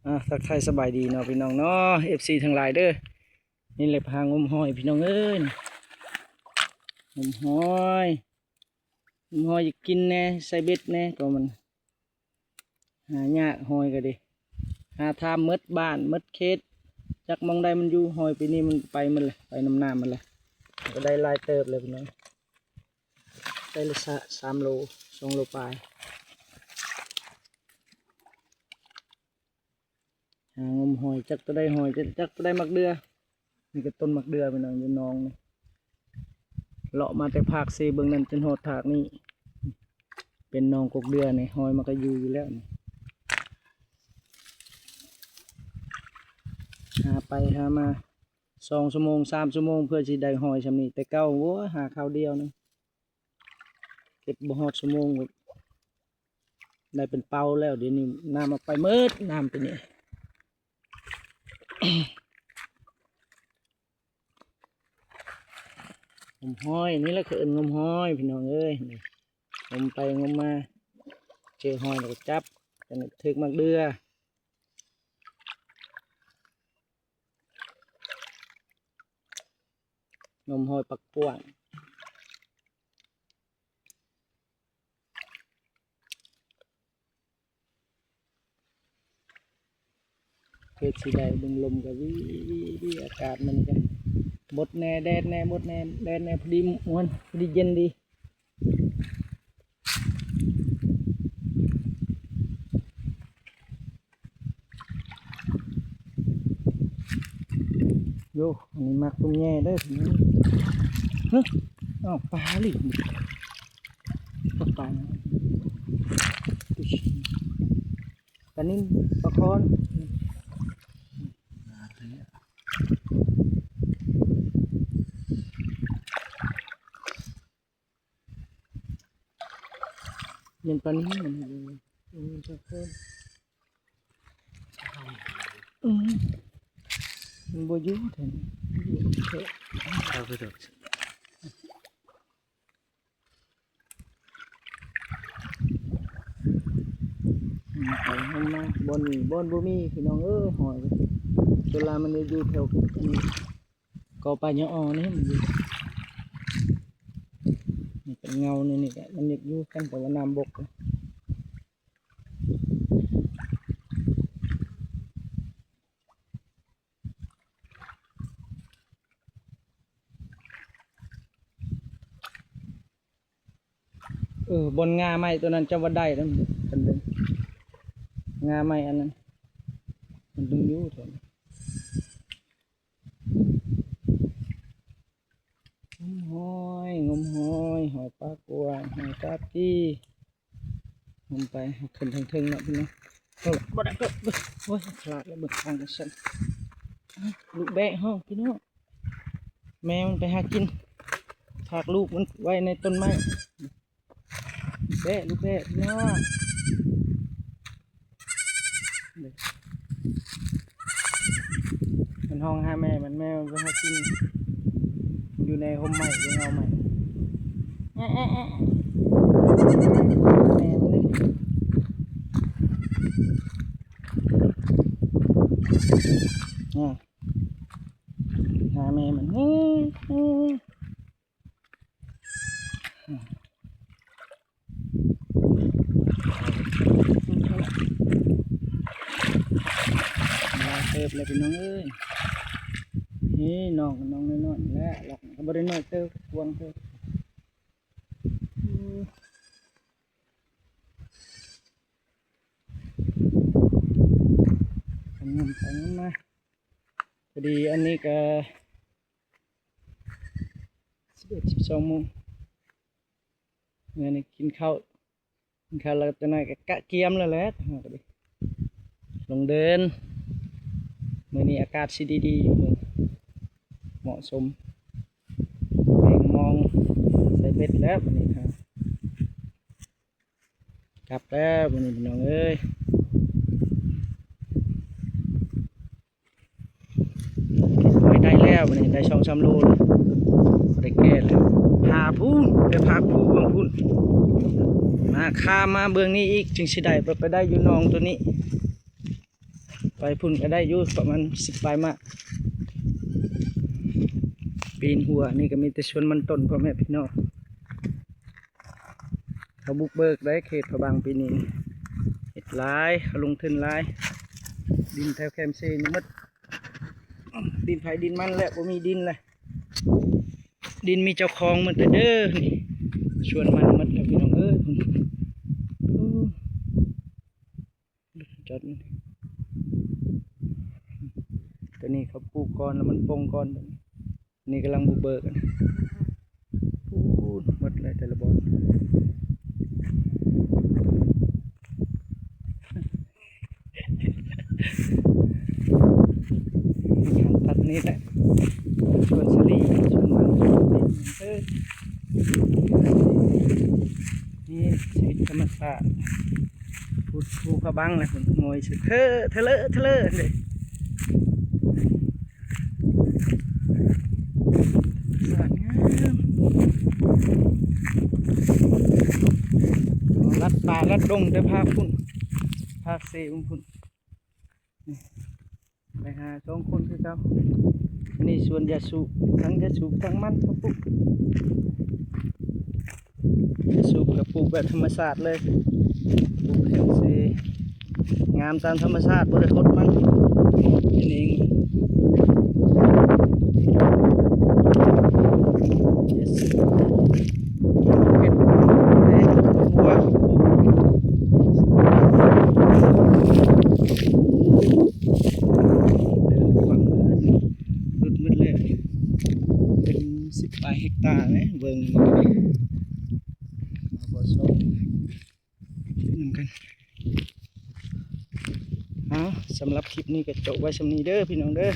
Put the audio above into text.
ອ່າ ທັກທາຍສະບາຍດີເນາະພີ່ນ້ອງເນາະ ເອັຟຊີ ທັງຫຼາຍເດີ. ນີ້ແຫຼະ ພາງົມຫອຍພີ່ນ້ອງເອີຍ ງົມຫອຍ ງົມຫອຍ ຢາກກິນແດ່ ໃສ່ເບັດແດ່ ກໍມັນຫາຍາກ ຫອຍກໍດີ ຫາຖາມໝົດບ້ານໝົດເຂດ ຈັກໝ່ອງໃດມັນຢູ່. ຫອຍປີນີ້ມັນໄປໝົດແຫຼະ ໄປນຳນ້ຳໝົດແຫຼະ ກໍໄດ້ຫຼາຍເຕີບແລ້ວພີ່ນ້ອງ. ໄດ້ລະສາມໂລ ສອງໂລປາຍ. ຫາງົມຫອຍ ຈັກຕົວໃດຫອຍ ຈັກ ຈັກຕົວໃດໝາກເດື່ອ. ນີ້ກໍຕົ້ນໝາກເດື່ອພີ່ນ້ອງ ຢູ່ໜອງນີ້ ເລາະມາແຕ່ພາກເຊເບິ່ງນັ້ນຈົນຮອດພາກນີ້ ເປັນໜອງກົກເດື່ອນີ້ ຫອຍມັນກໍຢູ່ຢູ່ແລ້ວນີ້. ຫາໄປຫາມາ ສອງຊົ່ວໂມງ ສາມຊົ່ວໂມງ ເພື່ອຊິໄດ້ຫອຍຊ່ຳນີ້. ແຕ່ເກົ່າ ໂອ້ຍ ຫາຄາວດຽວໜຶ່ງ ເກັບບໍ່ຮອດຊົ່ວໂມງ ໄດ້ເປັນເປົາແລ້ວ. ດຽວນີ້ນ້ຳເອົາໄປໝົດ ນ້ຳປີນີ້. ງົມຫອຍ ນີ້ແຫຼະເຂົາເອີ້ນງົມຫອຍພີ່ນ້ອງເອີຍ. ງົມໄປງົມມາ ເຈີຫອຍແລ້ວກໍຈັບ ຈະຖືກໝາກເດື່ອ. ງົມຫອຍປາກກວ້າງ ເຂດສີໄດ ເບິ່ງລົມກໍວິ ວິ ວິ ອາກາດມັນກໍບົດແດ່ ແດດແດ່ ບົດແດ່ ແດດແດ່ ພໍດີມ່ວນ ພໍດີເຢັນດີ. ໂຢ ອັນນີ້ໝາກຕຸ້ມແຍ່ເດີພີ່ນ້ອງ. ຮະ ອ້າວ ປາຫຍັງນີ້ ປາ ປາຫຍັງ ປານິນ ປາຄອນ. ແມ່ນປານິນມັນ ເອີ ເອີ ເຈົ້າເພິ່ນ ອືມ ມັນບໍ່ຢູ່ແທ້ນີ້ ຢູ່ແທ້ ເອົາໄປໂດດ ອືມ ໄປຫັ້ນມາ ບ່ອນນີ້ ບ່ອນບໍ່ມີ ພີ່ນ້ອງເອີຍ ຫອຍ ສ່ວນຫຼາຍມັນຈະຢູ່ແຖວ ອັນນີ້ ກໍປາຍະອໍນີ້ມັນຢູ່ ນີ້ເປັນເງົານີ້ ນີ້ກະມັນຢາກຢູ່ກັນ ແຕ່ວ່ານ້ຳບົກ. ເອີ ບ່ອນງ່າໄມ້ຕົວນັ້ນຈະວ່າໄດ້ນຳ ຄັນເບິ່ງງ່າໄມ້ອັນນັ້ນ ມັນດຶງຢູ່ແຖວນີ້. ງົມຫອຍ ງົມຫອຍ ຫອຍປາກກວ້າງ ຫອຍປາປີ ງົມໄປ ເຮົາຂຶ້ນເທິງໆເນາະພີ່ນ້ອງ. ໂອ້ ບໍ່ໄດ້ ໂອ້ຍ ຂະຫຼາດແລ້ວ ເບິ່ງທາງກັນຊັ້ນ ລູກແບ້ຮ້ອງພີ່ນ້ອງ. ແມ່ມັນໄປຫາກິນ ຝາກລູກມັນໄວ້ໃນຕົ້ນໄມ້. ແບ້ ລູກແບ້ ພີ່ນ້ອງ ມັນຮ້ອງຫາແມ່ມັນ ແມ່ມັນໄປຫາກິນຢູ່ໃນຮົ່ມໄມ້ ຢູ່ເງົາໄມ້. ແອະ ແອະ ແອະ ແມ່ມັນເດ້ ອາ ຫາແມ່ມັນ ຫຼາຍເຕີບແລ້ວພີ່ນ້ອງເອີຍ. ນີ້ນ້ອງ ນ້ອງນ້ອຍໆແຫຼະ ລັກກໍບໍ່ໄດ້ນ້ອຍເຕີບ ກວ້າງເຕີບ. ອືມ ໄປງມ ໄປງມມາ ພໍດີອັນນີ້ກໍ ສິບເອັດ ສິບສອງໂມງ ມື້ນີ້ກິນເຂົ້າ ກິນເຂົ້າແລ້ວ ຈັກໜ້ອຍກໍກະກຽມແລ້ວແຫຼະ ເຮົາກໍດີ ລົງເດີນ. ມື້ນີ້ອາກາດຊິດີໆຢູ່ ເໝາະສົມ ແມງມອງ ໃສ່ເບັດແລ້ວມື້ນີ້ ກັບແລ້ວມື້ນີ້ພີ່ນ້ອງເອີຍ. ໂອ້ຍ ໄດ້ແລ້ວມື້ນີ້ ໄດ້ສອງສາມໂລແລ້ວ ໄດ້ແກ່ແລ້ວ. ຫາພຸ້ນ ໄປພາກພູເບື້ອງພຸ້ນ ມາຂ້າມມາເບື້ອງນີ້ອີກ ຈຶ່ງຊິໄດ້ ໄປ ໄປໄດ້ຢູ່ໜອງໂຕນີ້. ໄປພຸ້ນກໍໄດ້ຢູ່ ປະມານສິບປາຍມາ. ປີນຫົວນີ້ກໍມີແຕ່ສວນມັນຕົ້ນ ພໍ່ແມ່ພີ່ນ້ອງ. ເຂົາບຸກເບີກໄດ້ເຂດພະບັງປີນີ້ ເຮັດຫຼາຍ ເຂົາລົງທຶນຫຼາຍ. ດິນແຖວແຄມເຊນີ້ໝົດ ດິນໃຜດິນມັນແຫຼະ ບໍ່ມີດິນແຫຼະ. ດິນມີເຈົ້າຂອງໝົດແລ້ວເດີ. ນີ້ສວນມັນໝົດແລ້ວ ພີ່ນ້ອງເອີຍ. ໂອ້ ຈອດມັນ ຕົວນີ້ເຂົາປູກກ່ອນ ແລ້ວມັນປົ່ງກ່ອນ. ນີ້ກຳລັງບຸກເບີກ ອືມ ໂອ້ ໝົດເລີຍແຕ່ລະບ່ອນ. ທາງຕັດນີ້ແຫຼະ ສວນສາລີ ສວນມັນ ເອີ ນີ້ຊີວິດທຳມະຊາດ. ພູ ພູພະບັງແຫຼະ ໂຫຍສະເທີ ທະເລີ ທະເລີເດ້. ສວຍງາມ ລັດປ່າລັດດົງແຕ່ພາກພຸ້ນ ພາກເຊພຸ້ນ. ນີ້ ໄປຫາສອງຄົນຄືເກົ່າ. ອັນນີ້ສວນຢາສູບ ທັງຢາສູບທັງມັນ ເຂົາປູກ. ສູບກໍປູກແບບທຳມະຊາດເລີຍ ປູກແຖວເຊ ງາມຕາມທຳມະຊາດ ບໍ່ໄດ້ຫົດມັນ ເຮັດເອງ. ເຮັດຫົວ ເດີນຂວາງເລີຍ ຫຼຸດໝົດແລ້ວ ເປັນສິບປາຍເຮັກຕາເດ້ ເບິ່ງ ມາບໍ່ຊອກນຳກັນ. ເອົາ ສຳລັບຄລິບນີ້ກໍຈົບໄວ້ສ່ຳນີ້ເດີ ພີ່ນ້ອງເດີ.